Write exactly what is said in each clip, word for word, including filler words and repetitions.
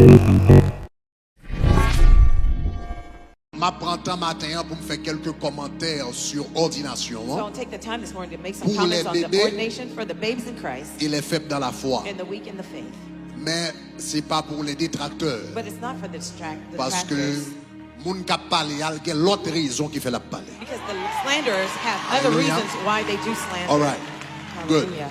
M ap pran tan maten an pou m fè kèlke kòmantè sou òdinasyon So an I'll take the time this morning to make some comments on the ordination for the babes in Christ e les faibles dans la foi. And the weak in the faith. Men se pa pou les détracteurs. But it's not for the distract the Paske detractors. Moun k ap pale a, l gen lòt rezon ki fè l ap pale. Because the slanderers have other Hallelujah. Reasons why they do slander. Alright. Good. Hallelujah.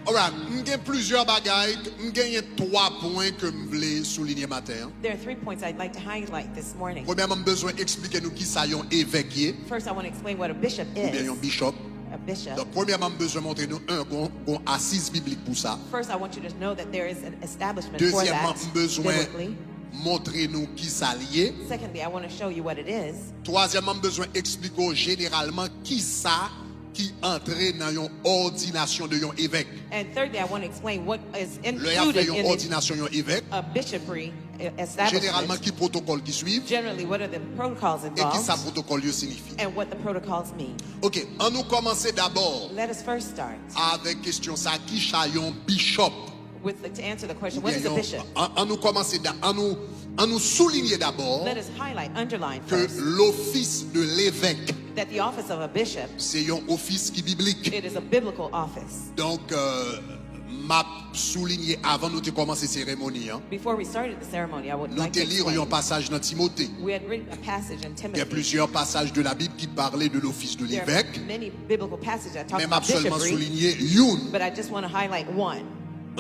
Alright, m gen plizyè bagay, m genyen twa pwen ke m vle soulinye maten an. There are three points I'd like to highlight this morning. Premyèman, m bezwen eksplike nou kisa yon evèk ye, First, I want to explain what a bishop oubyen is. Yon bishop. A bishop. Donk, premyèman, m bezwen montre nou, en, gon, gon asiz biblik pou sa. First, I want you to know that there is an establishment for Dezyèmman, that m bezwen biblically. Montre nou kisa l ye. Secondly, I want to show you what it is. Twazyèmman, m bezwen eksplike w jeneralman kisa ki antre nan yon òdinasyon de yon evèk. And thirdly, I want to explain what is Lè y ap fè included yon in the, òdinasyon yon evèk, a bishopric uh, jeneralman establishment. Ki pwotokòl ki swiv Generally, what are the protocols e kisa involved pwotokòl yo siyifi. And what the protocols mean? Ok, an nou kòmanse dabò Let us first start avèk kesyon sa, kisa yon bishop? With the, to answer the question, what is a Yon- bishop? An, an nou kòmanse da, an nou, an nou soulinye dabò Let us highlight, underline ke first, l'office de l'évêque that the office of a bishop, se yon ofis ki biblik. It is a biblical office. Donk, euh, m ap soulinye avan nou te kòmanse seremoni an, Before we started the ceremony, I would nou like te to li yon explain. Pasaj nan Timote. We had written a passage in Gen Timothy. Plizyè pasaj de la Bib ki pale de l'office de There are l'évêque, many biblical passages that talk men m ap about sèlman bishopric, soulinye youn. But I just want to highlight one.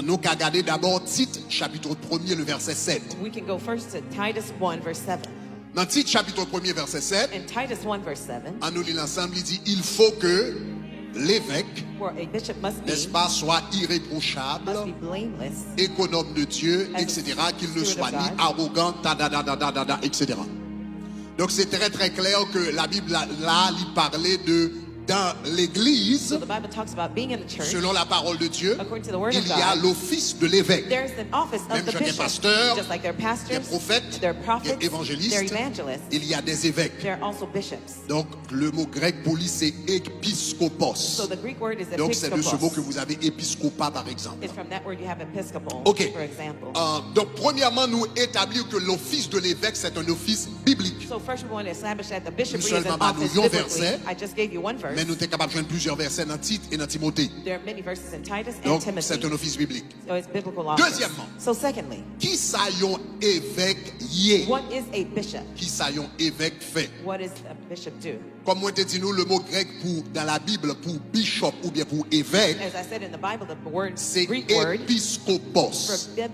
Nou ka gade dabò Tit, chapitre premier, le verset sept. We can go first to Titus one, verse seven. Nan Tit, chapitre premier, verset sept, In Titus one, verse seven, an nou li l ansanm, li di, il faut que l'évêque, for a bishop must be, n'est-ce pas, soit irréprochable, must be blameless, économe de Dieu, as a et cetera, qu'il ne steward soit of ni God. Arrogant, ta, ta, ta, et cetera. Donk, se trè, trè klè ke Labib la, la, li pale de, dans l'église, So the Bible talks about being in the church. Selon la parole de Dieu, According to the word of il y a God, l'office de l'évêque. There's an office of Même the il y a des bishop. Pasteurs, Just like there are des pastors, Prophètes, there are prophets, des Évangélistes, there are evangelists, Il y a des évêques. There are also bishops. Donc, le mot grec pour lui, c'est épiskopos. So the Greek word is Donc, c'est de ce mot que episkopos. Vous avez épiscopat, par exemple. It's from that word you have episcopal, OK. For example. Euh, donc, premièrement, nou etabli ke l'office de l'évêque, c'est un office biblique. So first we want to establish that the bishop M is sèlman an ba nou office yon biblically. Vèsè, I just gave you one verse. Men nou te kapab jwenn plizyè vèsè nan Tit e nan Timote. There are many verses in Titus and Donc, Timothy. C'est un office biblique. So it's biblical office. Deuxièmement, So secondly, kisa yon evèk ye? What is a bishop? Kisa yon evèk fè? What is a bishop do? Kòm mwen te di nou, le mot grec pour, dans la Bible, pour bishop oubyen pour évêque, As I said in the Bible, the word c'est Greek word episkopos. for bi-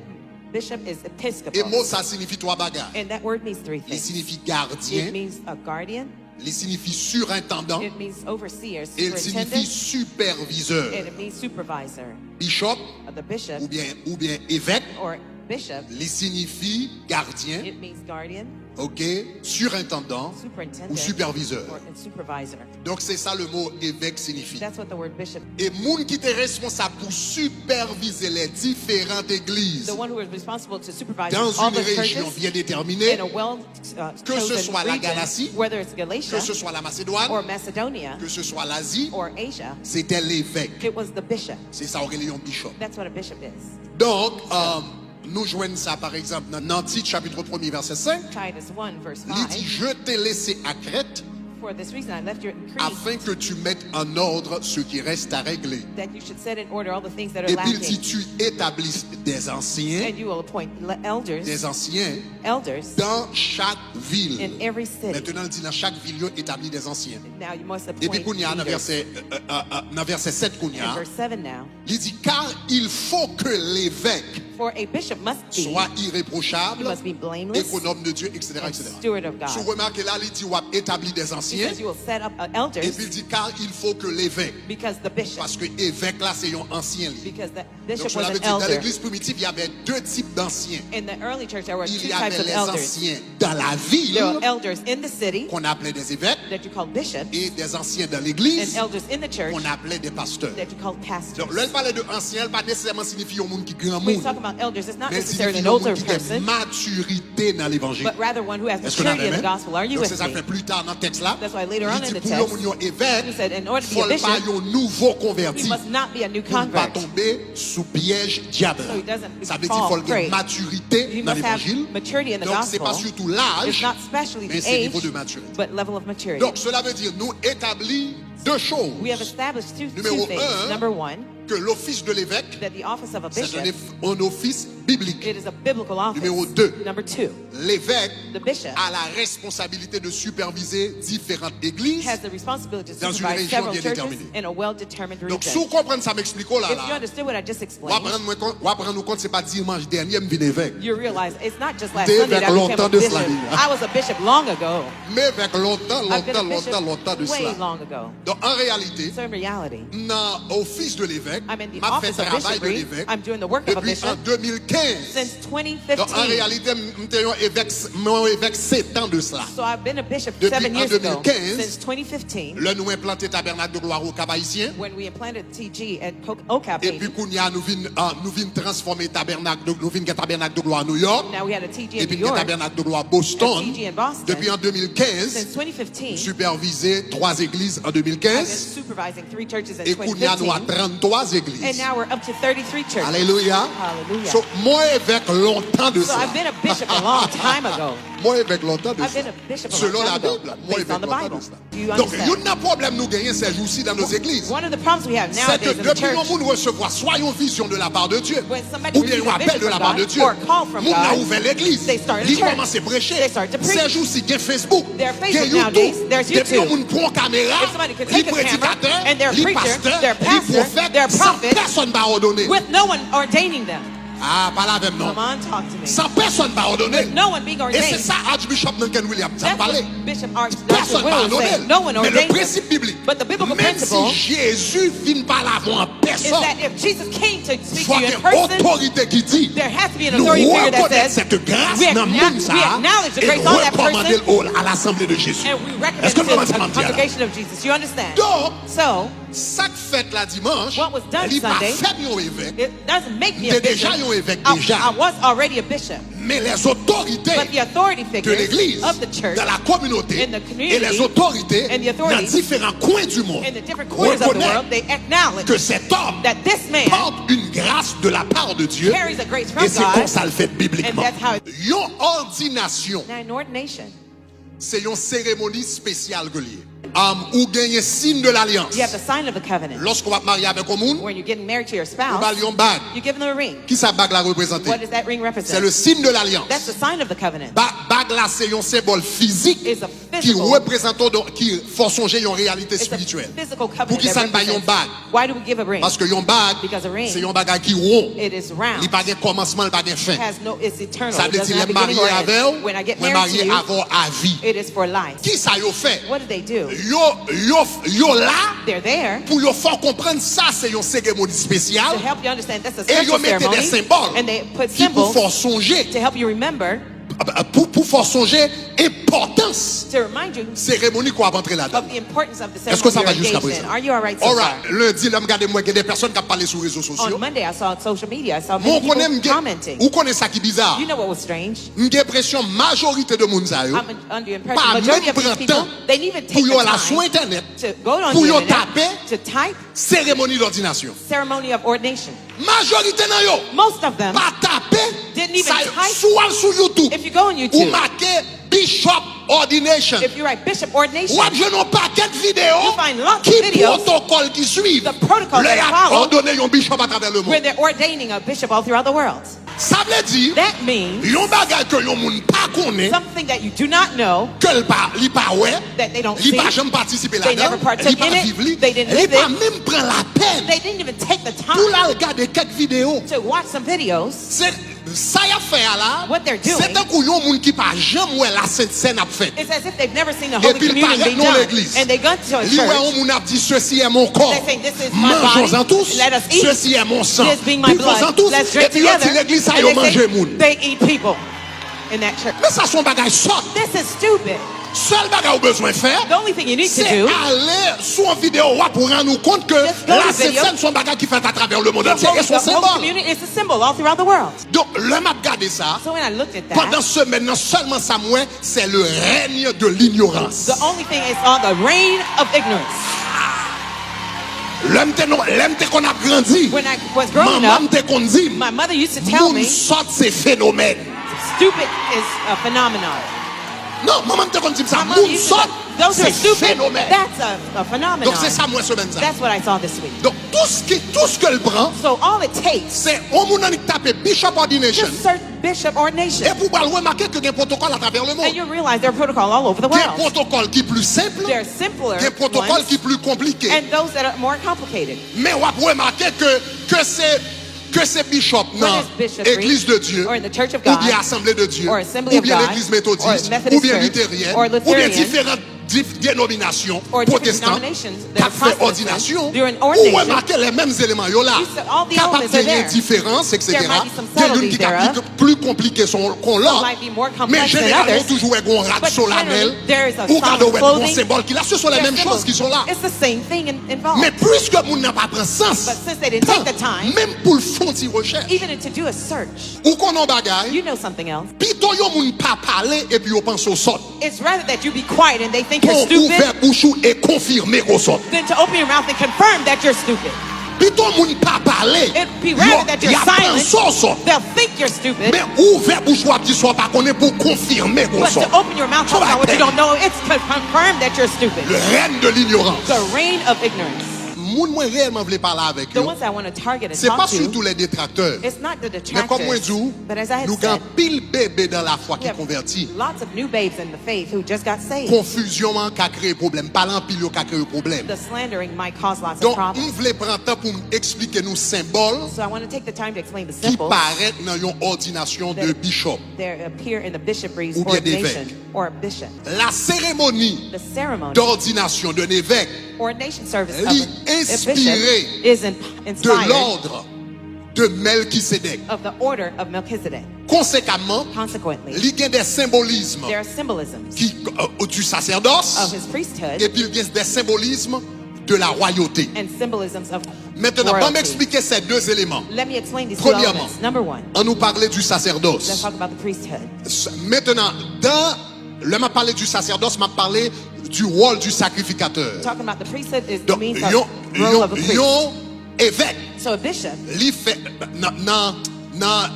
bishop is episkopos. E mo sa siyifi twa bagay. And that word means three Li things. Siyifi It gardyen, means a guardian. Li siyifi sirentandan, It means overseer, e l siyifi superintendent. Sipèvizè. And it means supervisor. Bishop Uh, the bishop oubyen, oubyen evèk, or bishop, li siyifi gardyen, it means guardian, ok, sirentandan superintendent, ou sipèvizè. Or a supervisor. Donk, se sa le mo evèk siyifi. That's what the word bishop. E moun ki te responsab pou sipèvize les différentes églises The one who is responsible to supervise dans all une the région churches bien in déterminée, a well uh, que ce chosen soit la region, Galatie, whether it's Galatia que ce soit la Macédoine, or Macedonia que ce soit l'Asie, or Asia, c'était l'évêque. It was the bishop. Se sa ou rele yon bishop. That's what a bishop is. Donk, euh, nou jwenn sa, pa egzanp, nan, nan Tit, chapit premye, vèsè senk, Titus one, verse li di, five. Je t'ai laissé à Crète For this reason I left you in Crete, afin que tu mettes en ordre ce qui reste à régler. That you should set in order all the things that are Et puis il dit, lacking. Tu établis des anciens, And you will appoint le- elders, des anciens elders dans chaque ville. In every city. Maintenant, il dit, Dans chaque ville, yo établi des anciens. Now you must Epi appoint kounye a, nan leaders. Vèsè, euh, euh, euh, nan vèsè sèt kounye a, In verse seven now, li di, Car il faut que l'évêque For a bishop must be, soit irréprochable, he must be blameless, économe de Dieu, et cetera, and et cetera. Steward of God. Si w remake la, li di w ap etabli des He anciens, says you will set up uh, elders epi l di, Car il faut que l'évêque, because the bishop, paske evèk la se yon ansyen li. Because the Donk, bishop cela was veut an dire, dans elder. L'église primitive, il y avait deux types d'anciens. In the early church, there were Il two y avait types of les elders. Anciens dans la There ville, were elders in the city qu'on appelait des évêques, that you called bishops, et des anciens dans and l'église, Elders in the church qu'on appelait des pasteurs. That you called pastors. Donk, lè l pale de ansyen, l pa nesesèman siyifi yon moun ki When granmoun. you talk Elders is not Men l di li necessarily vin an yon older moun ki gen person, matirite nan levanjil. But rather one who has Èske n maturity in the avè m? Gospel. Are you Donk se with sa k me? Fè pli ta nan tèks la, That's why later on li in di the pou yon text, moun yon evèk, he said, in order to be fò a l pa bishop, yon nouvo he konvèti must not be a new pou l pa convert. Tonbe sou pyèj dyab So la. He doesn't Sa vle di fò fall l gen prey. Matirite He nan must have levanjil. Maturity in the Donk se pa gospel. Sitou laj, It's not especially men the se nivo de age, matirite. But level of maturity. Donk cela vle di nou etabli de choz. We have established two, Numéro two things. Un, Number one, que l'office de l'évêque, that the office of a c'est un, bishop un office biblique. It is a biblical office. Numéro deux. Number two, L'évêque the bishop a la responsabilité de superviser différentes églises has the responsibility to dans une supervise région several bien churches déterminée. In a well-determined Donk region. Si w konprann sa m eksplike w la, If you la understood what I just w ap explained, rann mwen kont, w ap rann ou kont se pa dimanch dènye m vin evèk. You realize it's not just M last te Sunday evèk that I became lontan a de sla bishop. deja. I was a bishop long ago. M evèk lontan, I've been a lontan, lontan, bishop lontan de way sla. Long ago. Donk an reyalite, So in reality, m nan office de l'évêque, I'm in the m ap fè office of travay de bishopric. L'évêque I'm doing the work of a depi bishop an de mil kenz. Since Donk an twenty fifteen. Reyalite, m m te yon evèk, m yon evèk sèt an de sla. So I've been a bishop Depi seven an years ago. de mil kenz, Since twenty fifteen, Lè nou enplante Tabènak de Glwa Okap Ayisyen, when we implanted T G at Oak- Okap, epi kounye a nou vin, ah, nou vin transfòme Tabènak de, nou vin gen Tabènak de Glwa Nouyòk, now we had a T G in epi New n gen York, Tabènak de Glwa a Boston, T G in Boston. Depi an de mil kenz, Since twenty fifteen, m sipèvize twa egliz an I've been de mil kenz, supervising three churches in e kounye a nou a twenty fifteen, tranntwa egliz. And now we're up to thirty-three churches. Alelouya. Hallelujah. So, mwen evèk lontan de So sla. I've been a bishop a long time ago. Mwen evèk lontan de I've been sla. a bishop a Selon long time la ago, Bib, mwen based on evèk the lontan Bible. de sla. Do you Donk, understand? Youn nan pwoblèm nou genyen ces jours-ci dans nos églises, One of the problems we have c'est que nowadays in the depi yon church, moun resevwa swa yon vizyon de la part de Dieu, when somebody oubyen receives yon a apèl vision de la from part de God Dieu, or a call from moun nan God, ouvè legliz, they start a li church. Kòmanse preche. They start to preach. Ces jours-ci, gen Facebook, There are gen Facebook YouTube, nowadays, there's depi yon YouTube. Moun pran kamera, If somebody can li take a camera predikatè, and they're a li preacher, pastè, they're a li pastor, pwofèt, they're a san prophet, pèsonn pa òdone. With no one ordaining them. Ah, pale avè m non. Come on, talk to me. San pèsonn pa òdone. With no one being E se ordained. Sa Archbishop Duncan Williams t ap That's pale. what Bishop Arch- Doctor Pèsonn pa Will òdone said. l. No one Men le ordained prensip them. biblik, But the biblical menm si principle Jezi vin pale avè w an is pèsonn, that if Jesus came to speak fò to you gen in person, otorite ki di there has to be an nou authority figure that rekonèt says, sèt gras "We nan acknow- moun sa we a acknowledge the e grace nou on that rekòmande person, l o- à l'Assemblée de Jésus. And we recommend Èske it nou konprann to sa the m ap di a la? congregation of Jesus." You understand? Donk, So, sa k fèt la dimanch, what was done li pa Sunday, fè m yon evèk. It doesn't make M me te a deja bishop. Yon evèk I, deja. I was already a bishop. Men les autorités But the authority de figures l'église, of the church, dans la communauté, in the et les community, autorités and the dans authorities différents coins du monde in the different corners of the reconnaissent world, they acknowledge que cet homme that this man porte une grâce de la part de Dieu. carries a grace from Et c'est God, comme ça l fèt and bibliquement. That's how it, Yon òdinasyon, now, an ordination, se yon seremoni espesyal ke l ye. Um, ou genyen siy de lalyans. You have the sign of the covenant. Lòske w ap marye avèk yon moun, When you're getting married to your ou ba l spouse, yon bag. You give them a ring. Kisa bag la reprezante? What does that ring represent? Se le signe de l'alliance. That's the sign of the covenant. Ba, bag la se yon senbòl fizik It's a ki physical, reprezante w, donk, ki fè w sonje yon reyalite it's a espirityèl. Physical covenant Poukisa that n ba yon represents. Bag? Why do we give a ring? Paske yon bag, Because a ring se yon bagay ki won. It is round. Li pa gen kòmansman, li pa gen fen. Has no, it's eternal. Sa It vle di, doesn't lè have m beginning marye or avè w, end. When I get mwen married to marye you, avè w avi. It is for life. Kisa yo fè? What do they do? Yo, yo, yo la They're there pou yo fè w konprann sa se yon seremoni espesyal. To help you understand that's a E yo special mete de ceremony, senbòl and they put ki pou fè w symbols sonje, to help you remember, pou, pou fè w sonje enpòtans to remind you seremoni ke w ap antre ladan. Of the importance of the Èske sa ceremony va you're jiska engaged in. Prezan? Are you all right so far? Alright, lendi, lè m gade, m wè gen de pèsonn k ap pale sou rezo sosyo. On Monday, I saw on social media, I saw Mwen many konnen m people gen, commenting. Ou konnen sa ki biza? You know what was strange? M gen enpresyon majorite de moun sa yo I'm under the impression pa majority menm of these pran people, tan they didn't even take pou yo the la sou time entènèt to go on pou the yo internet tape to type seremoni dòdinasyon. Ceremony of ordination. Majorite nan yo Most of them pa tape didn't even sa yo. Type. Si w al sou YouTube, If you go on ou YouTube, make Bishop Ordination. If you write Bishop Ordination, W ap jwenn yon pakèt videyo you find lots ki of videos pwotokòl ki swiv the protocol lè that y ap follow òdone yon bishop atravè where lemonn. They're ordaining a bishop all throughout the world. Sa vle di, That means yon bagay ke yon moun pa konnen, something that you do not know, ke l pa, li pa wè, that they don't li see, pa janm patisipe they ladan, never li partook pa in it, viv li, they didn't li live pa it, menm pran lapèn they didn't even take the pou l al time gade kèk videyo. To watch some videos. Se sa y ap fè a la, What they're doing se tankou yon moun ki pa janm wè Lasent Sèn ap fèt. It's as if they've never seen the Holy Epi l Communion parèt being nan done. Legliz. And they go to a Li wè yon church. Moun ap di ceci est mon corps, They say, "This is my mangeons-en body. Tous, Let us eat. Ceci est mon sang, This being my blood. Buvons-en tous." Let's drink Epi yo di together." legliz sa And yo they manje say, moun. "They eat people in that church." Men sa se yon bagay sòt. This is stupid. Sèl bagay ou bezwen fè, The only thing you need to se do ale sou yon videyo, w ap rann ou kont ke Just go to la Sent video. Sèn se yon bagay ki fèt atravè le monde The entier. Holy, E se yon the Holy senbòl. Communion is a symbol all throughout the world. Donk, lè m ap gade sa, So when I looked at pandan that, semèn nan, sèlman sa m wè, se le règne de l'ignorance. The only thing is on the reign of ignorance. Lè m te, non, lè m te konn ap grandi, When I was growing manman m up, te konn di m, my mother used to tell moun me, sòt se fenomèn. Stupid is a phenomenon. Non, manman m te konn di m sa, My mother moun used to sòt say, those who se are stupid, fenomèn. That's a, a phenomenon. Donk se sa m wè semèn sa. That's what I saw this week. Donk tout ce qui, tout ce que l pran, So all it takes se yon moun annik tape Bishop Ordination. Just search bishop ordination. Epi w pral remake ke gen pwotokòl atravè le And monde. You realize there are protocol all over the Gen world. Pwotokòl ki pli senp, There are simpler gen pwotokòl ones ki pli konplike. And those that are more complicated. Men w ap remake ke, ke se, ke se bishop nan Legliz de Dye, oubyen Asanble de Dye, oubyen Legliz Metodis, oubyen Literyèn, oubyen diferan denominasyon pwotestan k ap fè òdinasyon, ou remake lè menm eleman yo la. Kapab genyen diferans, etsetera. Gen youn ki ka pli, pli konplike ke lòt. Men jeneralman, ou toujou wè gen yon rad solanèl, ou gade, ou wè gen yon senbòl ki la. Se se lè menm choz ki la. Men piske moun nan pa pran sans, tan, menm pou l fè yon ti rechèch. Ou konnen yon bagay, pito yon moun pa pale epi yo panse w sòt. Ke w ouvè bouch ou e konfime ke w sòt. Than to open your mouth and confirm that you're stupid. Pito moun pa pale, y ap panse w sòt. They'll think you're stupid. Men ou ouvè bouch ou ap di sa w pa konnen pou w konfime ke w sòt. But to open your mouth, talk about what you don't know, it's to confirm that you're stupid. Le règne de l'ignorance. The reign of ignorance. Moun mwen reyèlman vle pale avèk yo, se pa sitou lè detraktè. Men kòm mwen di w, nou gen anpil bebe nan lafwa ki konvèti. Lots of new babes in the faith who just got saved. Konfizyon an ka kreye pwoblèm. Pale anpil yo ka kreye pwoblèm. The slandering might cause lots of problems. Donk, m vle pran tan pou m eksplike nou senbòl So I want to take the time to explain the ki symbols parèt nan yon òdinasyon de bishop that appear in the bishopric oubyen ordination d'évêque. Or bishop. La cérémonie The ceremony, d'ordination d'un évêque, ordination service of li a, a enspire bishop is in, de inspired l'ordre de Melchisédek. Of the order of Melchizedek. Konsekamman, Consequently, li gen de senbolism there are symbolisms ki, euh, du sacerdoce, of his priesthood epi l gen de senbolism de la royauté. And symbolisms of Maintenant, ban m royalty. Eksplike ces deux éléments. Let me explain these two Premièrement, elements. Number one, An nou pale du let's sacerdoce. Talk about the priesthood. Maintenant, dans, lè m ap pale du sacerdoce, m ap pale du rôle du sacrificateur. Talking about the priesthood is Donk, means the yon, role yon, of a priest. Yon evèk, So a bishop, li fè nan, nan, nan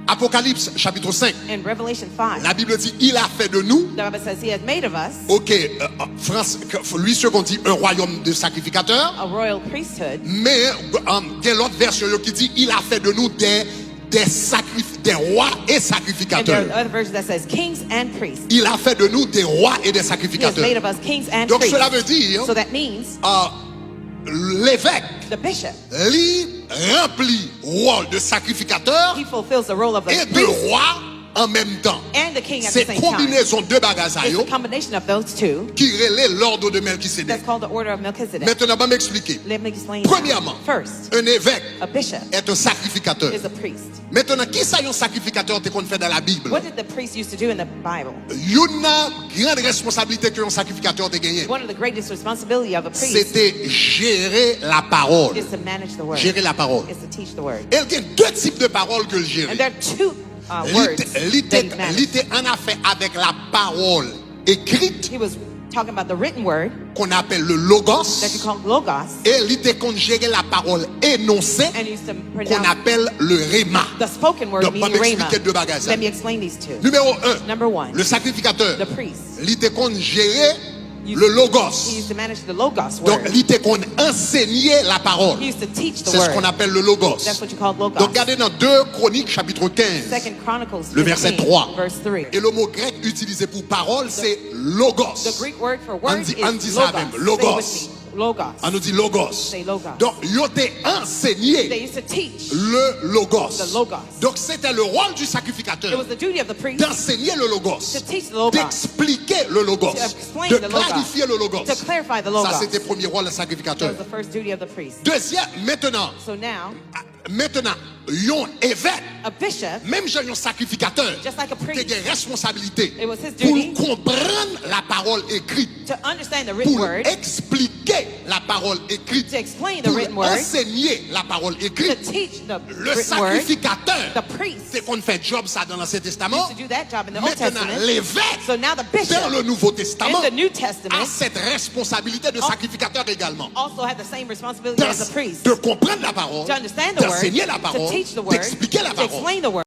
Apocalypse chapitre cinq, in Revelation five, la Bible dit, il a fait de nous, the Bible says he has made of us ok, euh, euh, France, que- Louis Segond dit un royaume de sacrificateurs, a royal priesthood. Men, um, gen lòt vèsyon yo ki di, il a fait de nous des, des sacrif- des rois et And there sacrificateurs. Are other versions that says kings and priests. Il a fait de nous des rois et des He has sacrificateurs. Made of us kings and Donc priests. Cela veut dire, So that means euh, l'évêque, the bishop, li ranpli wòl de sacrificateur he fulfills the role of a et de priest roi en même temps. And the king at the Se same time. Konbinezon de bagay sa It's yo a combination of those two ki rele l'ordre de Melchisédek. That's called the order of Melchizedek. Maintenant, ban m eksplike. Let me explain. Premièrement, First, un évêque a bishop est un sacrificateur. Is a priest. Maintenant, kisa yon sacrificateur te konn fè dans la Bible? What did the priest used to do in the Bible? Youn nan gran responsablite ke yon sacrificateur te genyen, One of the greatest responsibility of a priest se te jere la parole. Is to manage the word. Jere la parole. Is to teach the word. E l gen de tip de pawòl ke l jere. And there are two uh, Li words te, li te, that he managed. Li te an afè avèk la parole écrite, He was talking about the written word qu'on appelle le logos, that you call logos, e li te konn jere la parole énoncée, and he used to qu'on pronounce appelle le rhéma. The spoken word Donk, ban meaning m rhema. Eksplike de bagay sa. Let me explain these two. Numéro un, Number one, le sacrificateur, the priest. Li te konn jere He le logos. He used to manage the logos Donk, word. Li te konn ansenye la parole. He used to teach the C'est ce word. Qu'on appelle le logos. That's what you call logos. Donk, gade nan deux Chroniques chapitre quinze, Second Chronicles le verset fifteen, trois. Verse three. Et le mot grec utilisé pour parole, c'est logos. The Greek word for An word di, is an di sa logos. Menm, Say logos. With me. Logos. An nou di logos. Say logos. Donk, yo te They ansenye used to teach le logos. The logos. Donk, c'était le rôle du sacrificateur It was the duty of the priest d'enseigner le logos, to teach the logos, d'expliquer le logos, to explain de the logos, clarifier le logos. To clarify the Ça, logos. C'était le premier rôle du That sacrificateur. Was the first duty of the priest. Deuxième, maintenant, So now, maintenant, Yon evèk, menm jan yon sakrifikatè te gen responsabilite pou l konprann lapawòl ekrit, pou l eksplike lapawòl ekrit, pou l ansenye lapawòl ekrit. Le sakrifikatè te konn fè djòb sa nan Ansyen Testaman. Mentnan, levèk, dans le Nouveau Testament, a cette responsabilité de sacrificateur également. De konprann lapawòl, d'enseigner lapawòl, d'expliquer lapawòl.